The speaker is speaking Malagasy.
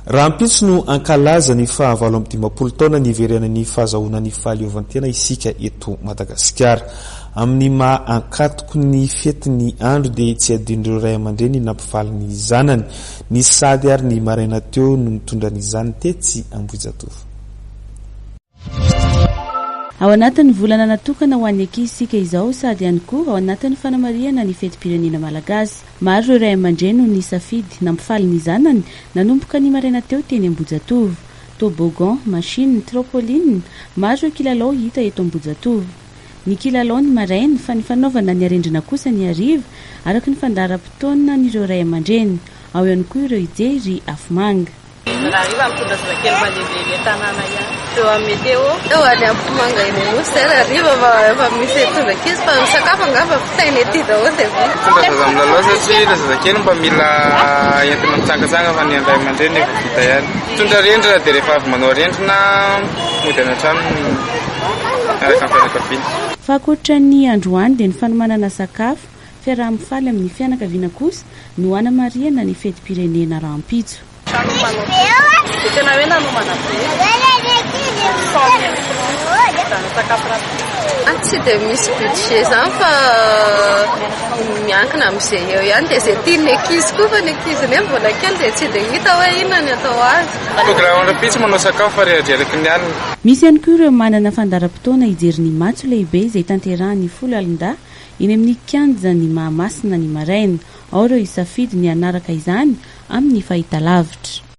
Rahampitso no hankalaza ny faha 58 taona niverenan'ny fahazahoana ny fahaleovantena isika eto Madagasikara. Amin'ny maha ankatoky ny fety ny andro dia tsy adinon'ireo ray aman-dreny ny nampifaly ny zanany. Nisy sahady ary ny maraina teo no nitondra an'izany tetsy Ambohijatovo. Ao anatin'ny volana natokana ho an'ny ankizy isika izao sady ihany koa ao anatin'ny fanamarihana ny fetim-pirenena malagasy. Maro ireo ray aman-dreny no nisafidy nampifaly ny zanany nanomboka ny maraina teo teny Ambohijatovo. Toboggan, machine, trampoline, maro ireo kilalao hita eto Ambohijatovo. Ny kilalao ny maraina fa ny fanaovana ny arendrina kosa ny hariva araka ny fandaharam-potoanan'ireo ray aman-dreny. Ao ihany koa ireo hijery afomanga. Raha hariva mitondra zazakely mandehandeha eny an-tanàna ihany. Eo amin'ny météo. Eo any Ampomanga eny Anosy izay raha hariva fa efa misy mitondra ankizy fa ny sakafo angamba vitaina ety daholo dia vita. Mitondra zaza milalao satria ilay zazakely mba mila entina mitsangatsanga fa ny an'ny ray aman-dreny efa vita ihany. Mitondra rindrina dia rehefa avy manao rindrina mody any an-trano miaraka amin'ny fianakaviana. Fa ankoatra ny androany dia ny fanomanana sakafo, fiaraha-mifaly amin'ny fianakaviana kosa no hanamarihana ny fetim-pirenena rahampitso. Trano manao dia tena hoe nanomana be. 100 000 francs izany sakafo rahampitso. Tsy dia misy budget izany fa miankina amin'izay eo ihany dia izay tian'ny ankizy koa fa ny ankizy nefa mbola kely dia tsy dia hita hoe inona ny atao azy. Programme rahampitso manao sakafo fa reradreraky ny alina. Misy ihany koa ireo manana fandaharam-potoana hijery ny matso lehibe izay tanterahan'ny foloalindahy eny amin'ny kianjan'i Mahamasina ny maraina. Ao ireo hisafidy ny hanaraka izany amin'ny fahitalavitra.